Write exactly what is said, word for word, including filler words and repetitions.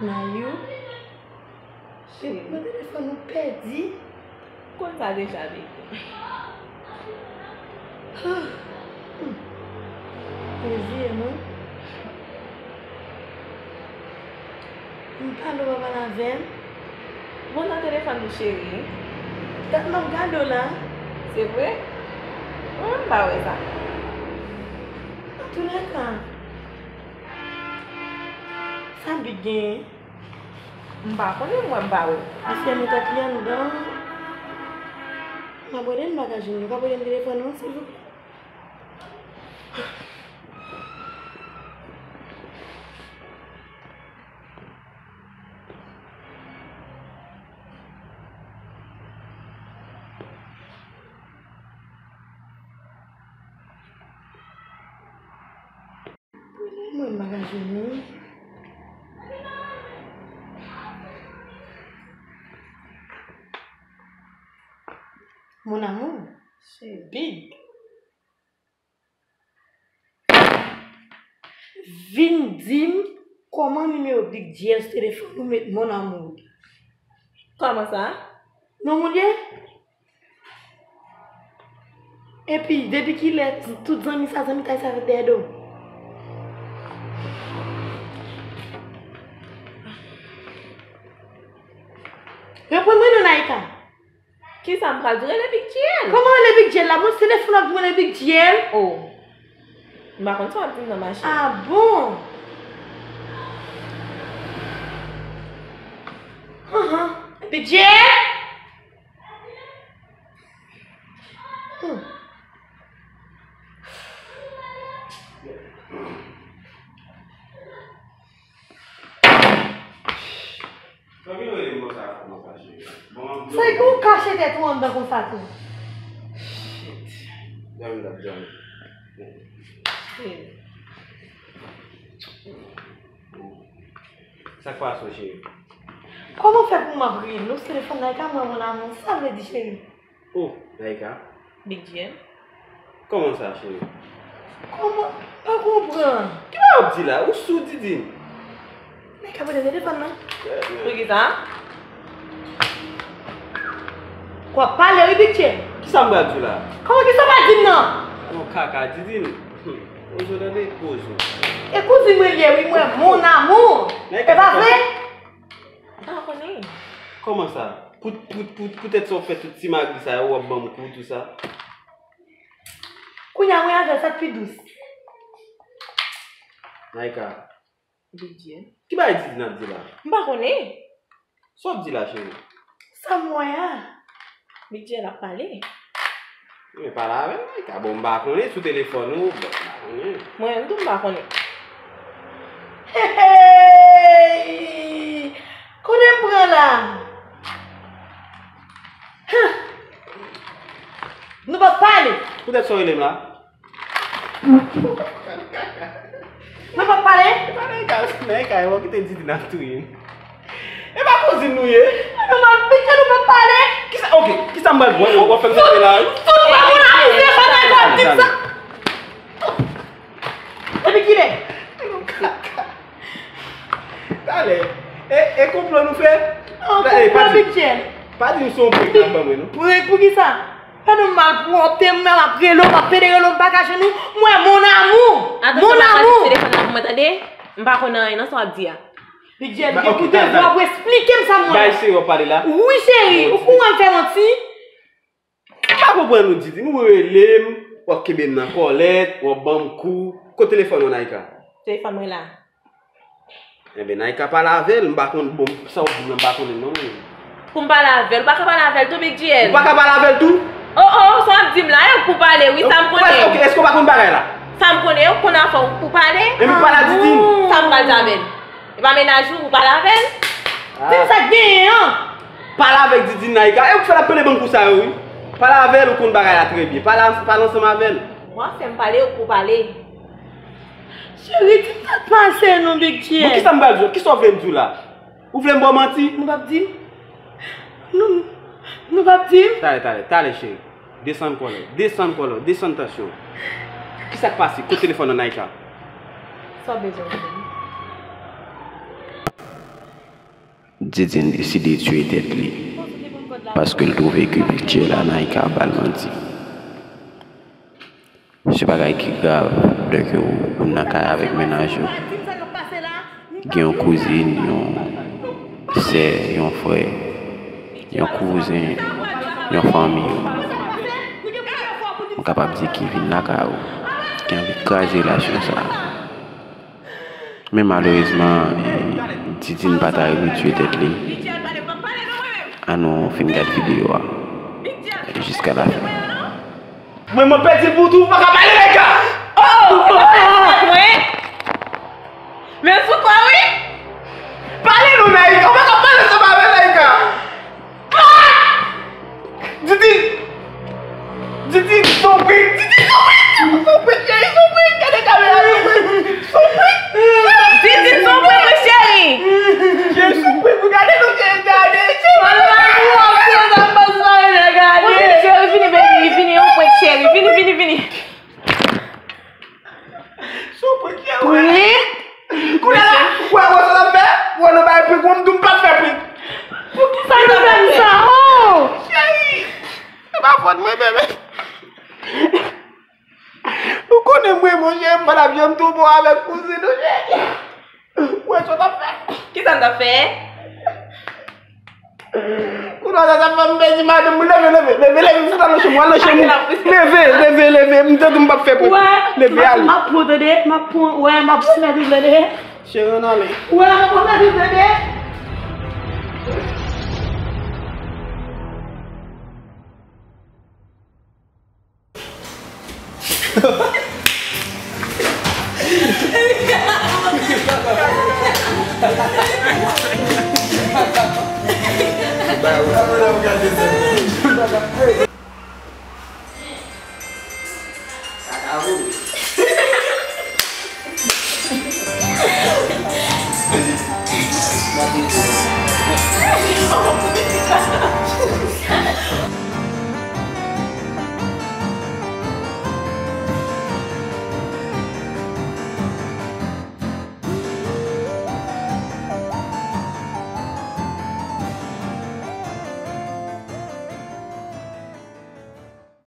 Mayou. Cheri. Epi telefòn ou pèdi. Konn sa deja, baby. Plezi, non? M pale w pa pale avè m. Bon, nan telefòn tou, cheri. Dat m ap gade w la. Se vre? Mwen menm m pa wè sa. Antoulèka, sa Big genyen? M pa konnen, mwen m pa wè. Li fèmen tèt li anndan. M ap rele l, m pa ka jwenn li. Ou ka prete m telefòn ou, silvouplè? Mwen m pa ka jwenn li. Mon amour, Big. Vin di m kòman nimewo Big G L sou telefòn ou met mon amour. Kòman sa? Non, mon Dieu. Epi, depi kilè tout zanmi sa, zanmitay sa ret dèyè do m? Reponn mwen non, Naïka. Kisa m pral di w? Rele Big G L. Kòman rele Big G L la? Bon, se telefòn ap di rele Big G L. Oh. M pa konn sa w ap di m nan machin. Ah bon? Ahan. Big G L? Hmm. Sa ki w rele m konsa, konsa, cheri? Bon, m... Sa ki w kache tèt ou anndan konsa tou? Shit. Dòmi l ap dòmi. Shit. Sa k pase w, cheri? Kòman fè pou m ap rele w sou telefòn nan, e ka mwen, mon amour, sa vle di, cheri? Oh, Naïka. Big G L. Kòman sa, cheri? Kòman? Pa konprann. Ki bagay w ap di la? Ou sou, Didine? Naïka, pote telefòn nan. Poukisa? W ap pale, wi, Big G L. Kisa m pral di w la? Kòman kisa w pral di m nan? Non, kaka, Didine. Poze w tande, poze w. E kouzin mwen li ye, wi, mwen, mon amour. E pa vre? M pa konnen. Kòman sa? Pou, pou, pou, poutèt sa w fè tout ti magri sa yo, w ap ban m kou, tou sa? Kounye a, mwen avè l, sa k pi dous. Naïka. Big G L. Ki bagay Didine ap di la? M pa konnen. Sa w ap di la, cheri? Sa m wè a. Big G L ap pale. Men pale avè l, Naïka. Bon, m pa konnen sou telefòn ou, bon, m pa konnen. Mwen menm tou, m pa konnen. Hey, hey! Kote m pran la? Huh! Nou p ap pale. Poutèt sa w rele m la? Nou p ap pale? E pa nan kay, nan kay, w kite Didine ap touye m. E pa kouzin nou ye? Nou mal pike, nou p ap pale. Kisa, ok, kisa m pral fè? W ap fè m kanpe la, wi. Fout pa moun abize, sa nan kay, di sa. Depi kilè? Talè. E, e konplo nou fè? An, talè, konplo, pa di, Big G L. Pa di m se yon prank n ap ban mwen, non. Prank poukisa? Fè nou malpwòpte, m ap rele w, m ap pede rele w, m pa ka jwenn ou. Mwen, mon amour! Mon amour! Atansyon, pa pase sou telefòn nan pou mwen, tande? M pa konn anyen nan sa w ap di a. Big G L, gen pou devwa pou esplike m sa m wè. Bay cheri w ap pale la. Wi, cheri, ou pou wè m fè manti? M pa konprann ou, Didine. Ou rele m, w ap kenbe m nan kòlèt, w ap ban m kou. Kote telefòn ou, Naïka? Telefòn mwen la. Enben, Naïka, pale avè l, m pa konn, bon, sa w di m nan, m pa konnen non, mwen. Pou m pale avè l, ou pa ka pale avè l tou, Big G L. Ou pa ka pale avè l tou? Oh, oh, sa w ap di m la, e ou k pou pale, wi, sa m konnen. Ok, èske w pa konn bagay la? Sa m konnen, ou konn afè w pou pale. Enben, pale a Didine. Sa m pral di avè l? E pa mennaj ou, ou pale avè l? Di m sa k genyen an. Pale avèk Didine, Naïka. E ou k fè l ap pede ban m kou sa yo, wi. Pale avè l, ou konn bagay la trè byen. Pale, pale ansanm avè l. Mwen, fè m pale, ou k pou pale. Cheri, di m sa k pase non, Big G L. Bon, kisa m pral di w? Kisa w vle m di w la? Ou vle m ba w manti? Nou p ap di m? Nou, nou p ap di m? Talè, talè, talè, cheri. Desann kòlè, desann kòlè, desann tansyon. Kisa k pase? Kote telefòn nan, Naïka? Sa w bezwen, cheri? Didine deside tiye tèt li paske l twouve ke pidjè la Naïka ba l manti. Se bagay ki grav lè ke ou, ou nan kay avèk mennaj ou. Gen yon kouzin, yon sè, yon frè, yon kouzen, yon fanmi. Ou kapab di ki vin lakay ou, ki anvi kraze relasyon sa a. Men malerezman, Didine pa ta rive tiye tèt li. Ann nou fin gad videyo a jiska lafen. Mwen, mwen pèdi l pou tou, ou pa ka pale, Naïka! Oh! Mwen? Men sou kwa, wi! Pale non, Naïka, ou pa ka pale ansanm avè Naïka! Didi! Didi, son prik! Didi, son prik! Son prik, cheri, son prik! Gade kamera, son prik! Son prik! Didi, son prik, wi, cheri! Cheri, son prik, wi, gade non, cheri, gade, cheri! Gade! Cheri, vini, baby, vini, yon prank, cheri, vini, vini, vini! Sou prank, cheri. Prank? Kounye a la, wè, wè sa l ap fè? Wè nan bay prank, mwen m di w m pa t fè prank. Poukisa nou fè m sa? Oh! Cheri, se pa fòt mwen, bebe. Ou konnen mwen, monchè, m pa t ap janm twò bon avèk kouzin ou, cheri. Wè sa w t ap fè? Kisa m t ap fè? Kounye a sa fè m pèdi madanm mwen. Leve, leve, leve, leve, fout al nan chanm ou, al nan chanm ou. Leve, leve, leve, m tande m p ap fè prank. Leve, ale. M ap pran, tande, m ap pran, wè, m ap pran mèt ou, tande. Cheri, ann ale. Wè, m ap pran mèt ou, tande.